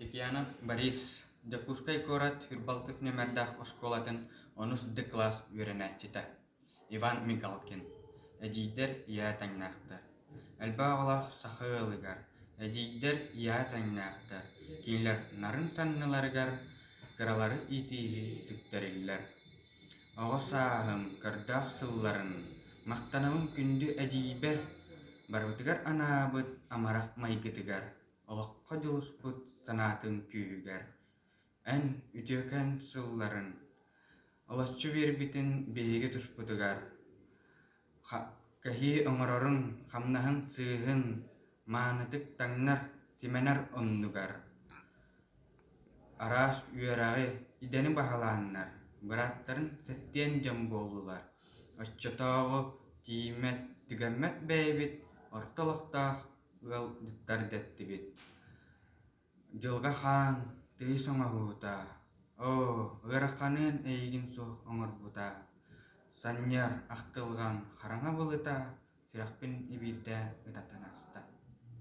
Текьянов Борис, Дьокуускай куорат Үрбалтыс нүөмэрдээх оскуолатын онус Д кылаас үөрэнээччитэ. Иван Мигалкин. Эдьиийдэр ийээ тэҥнээхтэр. Элбэх оҕолоох саха ыалыгар эдьиийдэр ийээ тэҥнээхтэр, кинилэр нарын санныларыгар кыралары иитииһи сүктэриллэр. Оҕо сааһым көрдөөх сылларын махтанабын күндү эдьиийбэр, барыбытыгар анаабыт амарах майгытыгар, олоххо дьулуспут санаатын күүһүгэр. Эн үтүөкэн сылларын олоччу биэрбитин биһиги туспутугар Кэһии оҥорорун, хамнаһын сыыһын маанытык таҥнар, симэнэр оннугар Араас үөрэҕи, идэни баһылааннар, бырааттарын сэттиэн дьон буоллулар. Оччотооҕу тиийиммэт, түгэммэт бэйэбит орто олохтоох ыалдьыттар дэттибит. Дьылҕа хаан тыйыс оҥоһуута, оо, ыараханыан эйигин суох оҥорбута, санньыар ахтылҕан хараҥа былыта сүрэхпин ибиирдээн ытатан ааста.